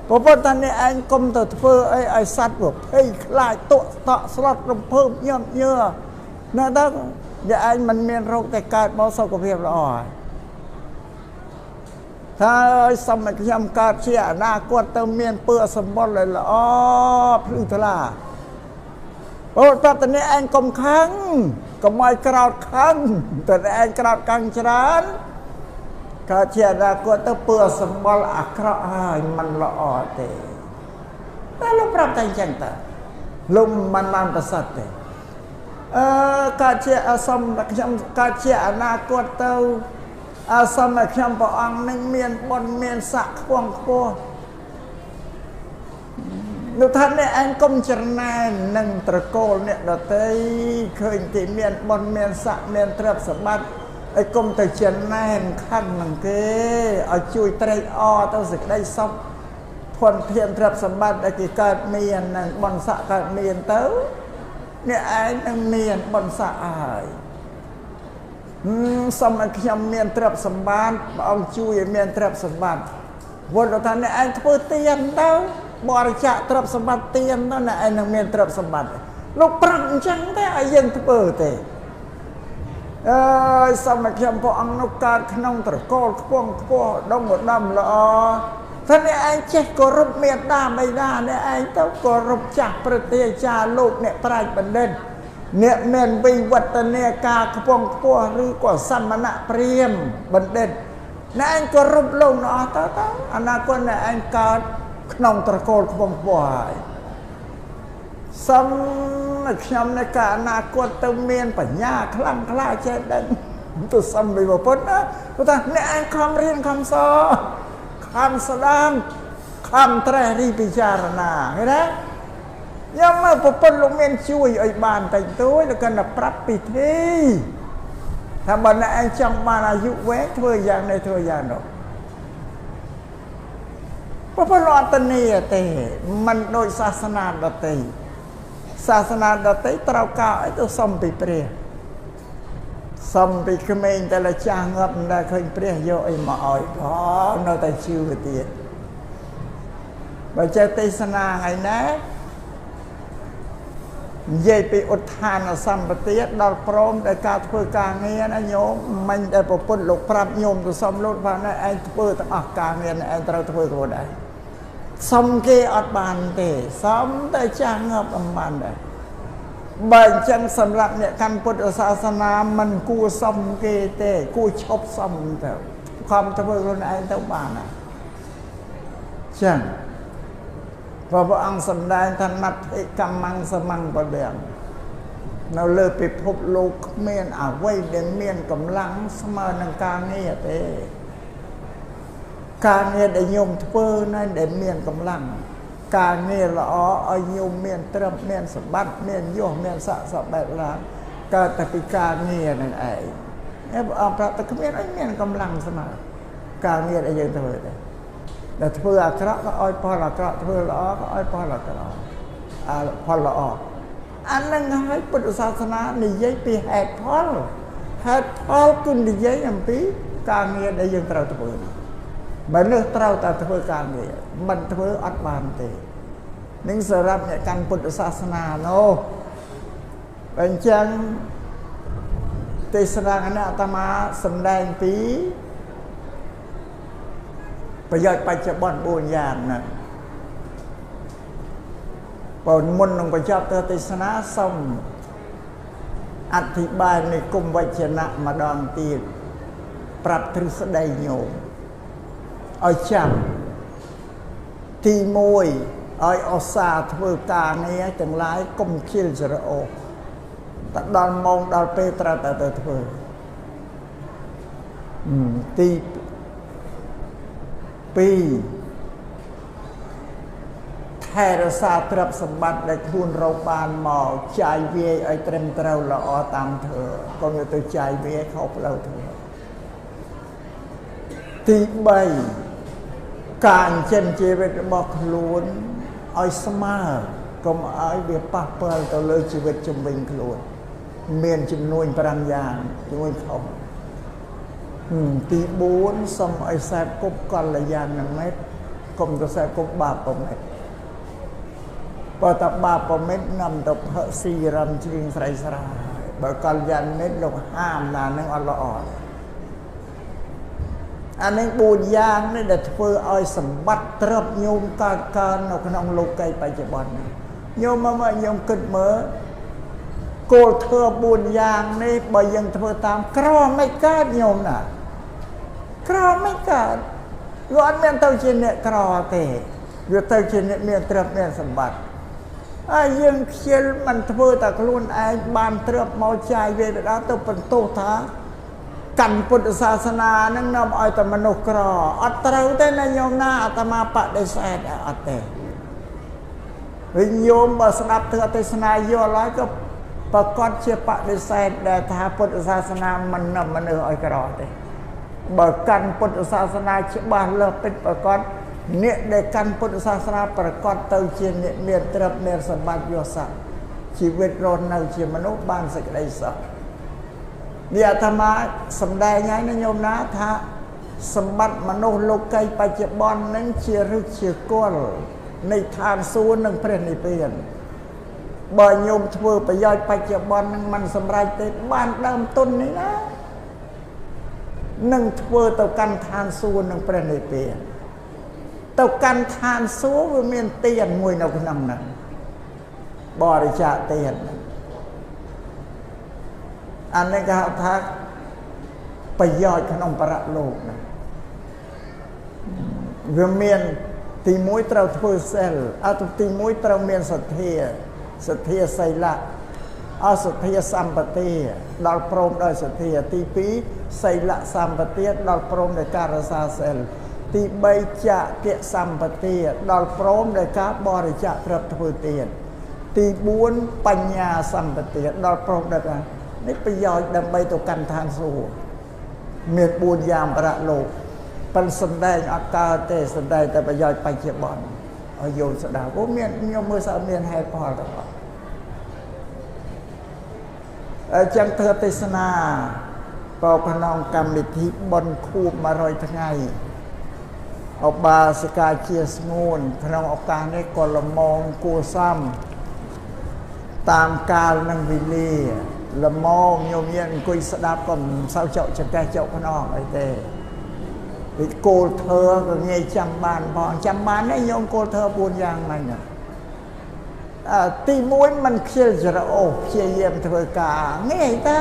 ព្រះពុទ្ធថាអ្នកឯងកុំទៅធ្វើអីឲ្យសត្វវាភ័យខ្លាចតក់តក់ស្លុតរំភើបញាំញើណាទៅ អ្នកឯងមិនមានរោគតែកើតមកសុខភាពល្អហើយសុំឲ្យខ្ញុំកើតជាអនាគតទៅមានពើសម្បុរល្អភ្លឺថ្លាអូតើតនេះឯងកុំខឹងកុំឲ្យក្រោតខឹងតើឯងក្រោតខឹងច្រើនកើតជាអនាគតទៅពើសម្បុរអាក្រក់ហើយមិនល្អទេតែលោកប្រាប់តែអញ្ចឹងតើលោកមិនបានប្រសិទ្ធទេអឺកើតជាសុំខ្ញុំកើតជាអនាគតទៅសុំឲ្យខ្ញុំព្រះអង្គនឹងមានបុណ្យមានស័ក្តិខ្ពង់ខ្ពស់នោះថាអ្នកឯងកុំច្រណែននឹងត្រកូលអ្នកដតីឃើញទីមានបុណ្យមានស័ក្តិមានទ្រព្យសម្បត្តិឲ្យកុំទៅច្រណែនខឹងនឹងគេឲ្យជួយត្រេកអរទៅសេចក្តីសុខធនធានទ្រព្យសម្បត្តិដែលគេកើតមាននឹងបុណ្យស័ក្តិកើតមានទៅអ្នកឯងនឹងមានបុណ្យស័ក្តិហើយសូមឲ្យខ្ញុំមានទ្រព្យសម្បត្តិព្រះអង្គជួយឲ្យមានទ្រព្យសម្បត្តិវត្តថាអ្នកឯងធ្វើទានទៅបរិច្ចាគទ្រព្យសម្បត្តិទានទៅអ្នកឯងនឹងមានទ្រព្យសម្បត្តិលោកប្រាប់អញ្ចឹងទេឲ្យយើងធ្វើទេអើយសូមឲ្យខ្ញុំព្រះអង្គនោះកើតក្នុងត្រកូលខ្ពង់ខ្ពស់ដងឧត្តមល្អថាអ្នកឯងចេះគោរពមេដាបិតាអ្នកឯងទៅគោរពចាស់ប្រទាចារលោកអ្នកប្រាជ្ញបណ្ឌិតអ្នកមានវិវឌ្ឍនាការខ្ពង់ខ្ពស់ឬក៏សមណៈព្រាហ្មណ៍បណ្ឌិតអ្នកឯងគោរពលោកនោះអស់ទៅទៅអនាគតអ្នកឯងកើតក្នុងត្រកូលខ្ពង់ខ្ពស់ហើយសូមឲ្យខ្ញុំในការអនាគតទៅមានបញ្ញាខ្លាំងក្លាចេះដឹងទៅសុំពីពុទ្ធណាព្រោះថាអ្នកឯងខំរៀនខំសខំស្ដាប់ខំត្រេះរិះពិចារណាឃើញទេខ្ញុំមកប្រពន្ធលោកមានជួយឲ្យបានតិចតួចលោកគាត់តែប្រាប់ពិធីថាបើអ្នកឯងចង់បានអាយុវែងធ្វើយ៉ាងនេះធ្វើយ៉ាងនោះប្រពន្ធលោកអត់ធានាទេមិនដូចសាសនាដទៃសាសនាដទៃត្រូវការឲ្យទៅសុំពីព្រះសុំពីក្មេងតែលចាស់ងាប់មិនដែលឃើញព្រះយកអីមកឲ្យផងនៅតែជឿទៀតបើចេះទេសនាថ្ងៃណានិយាយពីឧទ្ធានសម្បទាដល់ព្រមដោយការធ្វើការងារណាញោមមិញដែលប្រពន្ធលោកប្រាប់ញោមទៅសុំលោកថាឯងធ្វើទាំងអស់ការងារឯងត្រូវធ្វើខ្លួនឯងសុំគេអត់បានទេសុំតែចាស់ងាប់អត់បានដែរបើអញ្ចឹងសម្រាប់អ្នកកាន់ពុទ្ធសាសនាមិនគួរសុំគេទេគួរឈប់សុំទៅខំធ្វើខ្លួនឯងទៅបានណាចឹងព្រះអង្គសម្ដែងថាណដ្ឋិកម្មੰសមੰបលាំងនៅលើពិភពលោកគ្មានអ្វីដែលមានកម្លាំងស្មើនឹងការងារទេការងារដែលញោមធ្វើណាដែលមានកម្លាំងការងារល្អឲ្យញោមមានទ្រព្យមានសម្បត្តិមានយសមានស័ក្តិសពបែបឡើងកើតតែពីការងារនឹងឯងព្រះអង្គប្រាប់តែគ្មានអីមានកម្លាំងស្មើការងារដែលយើងធ្វើទេដែលធ្វើអាក្រក់ក៏ឲ្យផលអាក្រក់ធ្វើល្អក៏ឲ្យផលអាក្រក់ផលល្អអានឹងហើយពុទ្ធសាសនានិយាយពីហេតុផលហេតុផលគឺនិយាយអំពីការងារដែលយើងត្រូវធ្វើមនុស្សត្រូវតែធ្វើការងារមិនធ្វើអត់បានទេនឹងសម្រាប់អ្នកកាន់ពុទ្ធសាសនានោះអញ្ចឹងទេសនាគណៈអាត្មាសម្ដែងពីប្រយោជន៍បច្ចុប្បន្ន4យ៉ាងហ្នឹងបើមុននឹងបញ្ចប់ទៅទេសនាសូមអធិប្បាយនៃគុំវចនៈម្ដងទៀតប្រាប់ទ្រឹស្ដីញោមឲ្យចាំទី1ឲ្យឧស្សាហ៍ធ្វើការងារទាំងឡាយកុំខ្ជិលច្រអូសតែដល់ម៉ោងដល់ពេលត្រូវតែទៅធ្វើទី2ថែរក្សាទ្រព្យសម្បត្តិដែលខ្លួនរកបានមកចាយវាយឲ្យត្រឹមត្រូវល្អតាមធ្វើកុំយកទៅចាយវាយខុសផ្លូវធ្វើទី3ការចិញ្ចឹមជីវិតរបស់ខ្លួនឲ្យស្មើកុំឲ្យវាប៉ះពាល់ទៅលើជីវិតជំវិញខ្លួនមានចំនួន5យ៉ាងជាមួយខុសទី4សូមឲ្យសេពគប់កល្យាណមិត្តកុំទៅសេពគប់បាបមិត្តបើតាបាបមិត្តនាំទៅផឹកស៊ីរំច្រៀងស្រីស្រា បើកល្យាណមិត្តលោកហាមណានឹងអត់ល្អអានេះ4យ៉ាងនេះដែលធ្វើឲ្យសម្បត្តិទ្រព្យញោមកើតកើននៅក្នុងលោកីបច្ចុប្បន្ននេះញោមមកញោមគិតមើលគោលធ្វើ4យ៉ាងនេះបើយើងធ្វើតាមក្រមិនកើតញោមណាក្រមិនកើតវាអត់មានទៅជាអ្នកក្រទេវាទៅជាអ្នកមានទ្រព្យមានសម្បត្តិហើយយើងខ្ជិលមិនធ្វើតែខ្លួនឯងបានទ្រព្យមកចាយវេទនាទៅបន្ទោសថាកាន់ពុទ្ធសាសនានឹងនាំឲ្យតែមនុស្សក្រអត់ត្រូវទេណាញោមណាអាត្មាបដិសេធអត់ទេវិញញោមបើស្ដាប់ធម៌ទេសនាយល់ហើយក៏ប្រកាសជាបដិសេធដែលថាពុទ្ធសាសនាមិននាំមនុស្សឲ្យក្រទេបើកាន់ពុទ្ធសាសនាច្បាស់លើសពិតប្រកបអ្នកដែលកាន់ពុទ្ធសាសនាប្រកបទៅជាអ្នកមានទ្រព្យមានសម្បត្តិយស័ក្តិជីវិតរស់នៅជាមនុស្សបានសេចក្តីសុខនេះអាត្មាសំដែងហើយណាញោមណាថាសម្បត្តិមនុស្សលោកីបច្ចុប្បន្ននឹងជាឫសជាគល់នៃឋានសួគ៌និងព្រះនិព្វានបើញោមធ្វើប្រយោជន៍បច្ចុប្បន្ននឹងមិនសម្រេចទេបានដើមទុននេះណានឹងធ្វើទៅកាន់ឋានសួគ៌និងព្រះនិព្វានទៅកាន់ឋានសួគ៌វាមានទានមួយនៅក្នុងហ្នឹងបរិច្ចាគទានអានេះគេហៅថាប្រយោជន៍ក្នុងបរលោកហ្នឹងវាមានទី1ត្រូវធ្វើសិលអត់ទី1ត្រូវមានសទ្ធាសទ្ធាសីលៈអសទ្ធាសម្បទាដល់ព្រមដោយសទ្ធាទី2សីលៈសម្បទាដល់ព្រមដោយការរក្សាសិលទី3ចកៈសម្បទាដល់ព្រមដោយការបរិច្ចាគទ្រព្យធ្វើទានទី4បញ្ញាសម្បទាដល់ព្រមដោយនេះប្រយោជន៍ដើម្បីទៅកាន់ឋានសួគ៌មាន4យ៉ាងបរលោកប៉ុន្តែសំដែងអត់កើតទេសំដែងតែប្រយោជន៍បច្ចុប្បន្នឲ្យយោនស្ដាប់អូមានខ្ញុំមើលសើមានហេតុផលទាំងអស់អញ្ចឹងធ្វើទេសនាក៏ក្នុងកម្មវិធីបុណ្យខួប100ថ្ងៃឧបាសិកាជាស្ងួនក្នុងឱកាសនេះក៏ល្មមគួសមតាមកាលនិងវេលាល្មមញោមញាតអង្គុយស្ដាប់ក៏មិនសូវចុកចង្កេះចុកខ្នងអីទេពីគោលធ្វើក៏ងាយចាំបានផងចាំបានទេញោមគោលធ្វើ4យ៉ាងហ្នឹងទី1មិនខ្ជិលច្រអូសព្យាយាមធ្វើការងាយតា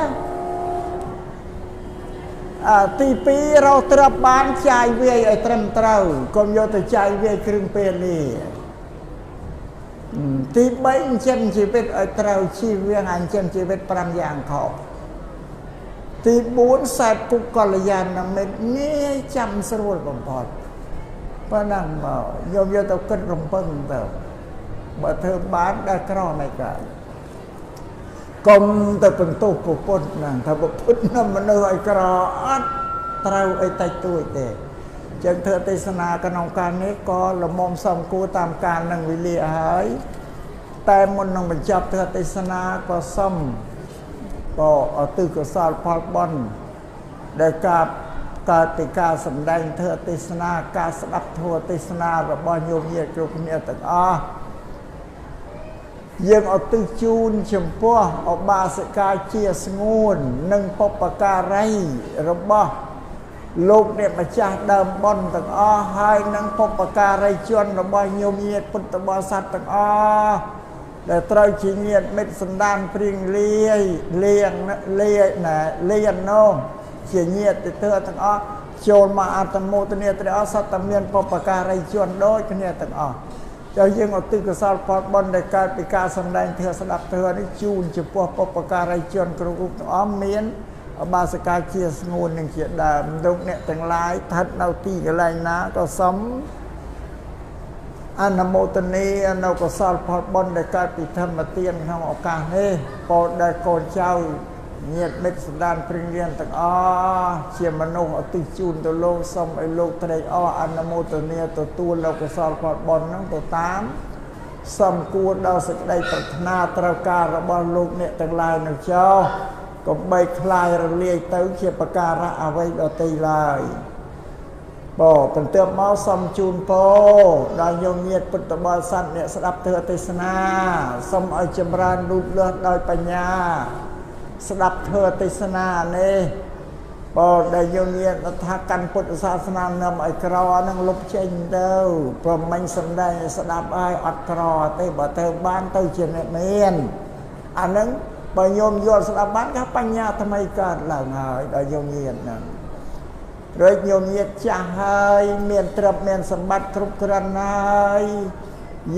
ទី2រកទ្រព្យបានចាយវាយឲ្យត្រឹមត្រូវកុំយកទៅចាយវាយគ្រឿងពេលនេះទី3ចិញ្ចឹមជីវិតឲ្យត្រូវជីវៀងអញ្ចឹមជីវិត5យ៉ាងខុសទី4សែបគុកល្យាណមិត្តងាយចាំស្រួលបំផុតប៉ុណ្ណឹងមកញោមយកទៅគិតរំពឹងទៅបើធ្វើបានដល់ក្រមិនកើតកុំទៅបន្ទោសពុទ្ធហ្នឹងថាពុទ្ធនាំមនុស្សឲ្យក្រអត់ត្រូវអីតិចតួចទេចឹងធ្វើទេសនាក្នុងការនេះក៏ល្មមសំគួរតាមកាលនិងវេលាហើយតែមុននឹងបញ្ចប់ធ្វើទេសនាក៏សុំក៏ឧទ្ទិសកុសលផលបុណ្យដែលការកើតពីការសម្ដែងធ្វើទេសនាការស្ដាប់ធម៌ទេសនារបស់ញោមញាតិគ្រប់គ្នាទាំងអស់យើងឧទ្ទិសជូនចំពោះឧបាសិកាជាស្ងួននិងបុព្វការីរបស់លោកអ្នកម្ចាស់ដើមបុណ្យទាំងអស់ហើយនិងបុព្វការីជនរបស់ញោមញាតិពុទ្ធបរិស័ទទាំងអស់ដែលត្រូវជាញាតិមិត្តសន្តានព្រៀងលាយលៀងលាយណាលៀននោះជាញាតិទើទាំងអស់ចូលមកអត្តមោទនាទាំងអស់សត្វតែមានបុព្វការីជនដូចគ្នាទាំងអស់ចុះយើងឧទ្ទិសកុសលផលបុណ្យដែលកើតពីការសម្ដែងធម៌ស្ដាប់ធម៌នេះជូនចំពោះបុព្វការីជនគ្រប់រូបទាំងអស់មានឧបាសិកាជាស្ងួននឹងជាដើមលោកអ្នកទាំងឡាយស្ថិតនៅទីកន្លែងណាក៏សូមអនុមោទនានៅកុសលផលបុណ្យដែលកើតពីធម្មទានក្នុងឱកាសនេះពោលដល់កូនចៅញាតិមិត្តសន្តានព្រិញរៀនទាំងអស់ជាមនុស្សឧទ្ទិសជូនទៅលោកសូមឲ្យលោកត្រេកអរអនុមោទនាទទួលនៅកុសលផលបុណ្យហ្នឹងទៅតាមសំគួរដល់សេចក្តីប្រាថ្នាត្រូវការរបស់លោកអ្នកទាំងឡាយនៅចោកុំបីคลายរលាយទៅជាប្រការៈអ្វីដទៃឡើយ បបន្ទាប់មកសូមជូនពរដល់ញោមញាតិពុទ្ធបរិស័ទអ្នកស្ដាប់ធម៌ទេសនាសូមឲ្យចម្រើនលូតលាស់ដោយបញ្ញា ស្ដាប់ធ្វើទេសនានេះ បើដែលយើងមានថាកាន់ពុទ្ធសាសនានាំឲ្យក្រនឹងលុបចេញទៅ ព្រមមិញសំដែងស្ដាប់ឲ្យអត់ក្រទេ បើទៅបានទៅជាអ្នកមានអានឹង។ បើញោមយល់ស្ដាប់បាន ក៏បញ្ញាថ្មីកើតឡើងហើយដល់ញោមញាតហ្នឹង។ រួចញោមញាតចាស់ហើយ មានទ្រព្យមានសម្បត្តិគ្រប់គ្រាន់ហើយ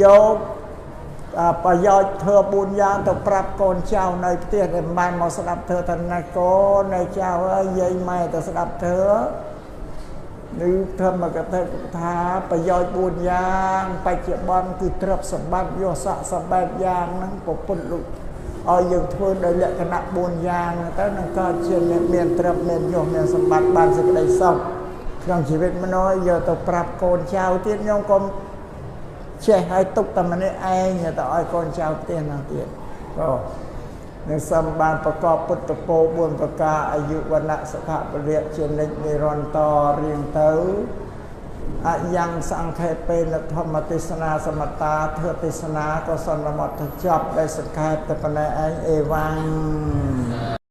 យកប្រយោជន៍ធ្វើ4យ៉ាងទៅប្រាប់កូនចៅនៅផ្ទះដែលមិនបានមកស្ដាប់ធ្វើ ថាណាកូននៅចៅអើយ យាយម៉ែទៅស្ដាប់ធ្វើនេះ ធម្មកថាថាប្រយោជន៍4យ៉ាង បច្ចុប្បន្នគឺទ្រព្យសម្បត្តិ យោស័កសម្បត្តិយ៉ាងហ្នឹង ពុទ្ធលោកឲ្យយើងធ្វើដោយលក្ខណៈ4យ៉ាងទៅ នឹងក៏ជាអ្នកមានទ្រព្យមានយសមានសម្បត្តិ បានសេចក្តីសុខក្នុងជីវិតមនុស្ស។ យកទៅប្រាប់កូនចៅទៀត ខ្ញុំកុំចេះឲ្យទុកតែម្នាក់ឯង ទៅឲ្យកូនចៅផ្ទះនោះទៀត។ ក៏នឹងសំបានប្រកបពុទ្ធពោ4ប្រការ អាយុវណ្ណៈសុខពលៈជានិច្ចនិរន្តររៀងទៅ។ អយ៉ាងសង្ខេបេនធម្មទេសនាសមតា ធ្វើទេសនាក៏សន្មតចប់ដោយសង្ខេបតែប៉ុណ្ណេះឯង។ អេវ៉ាំង។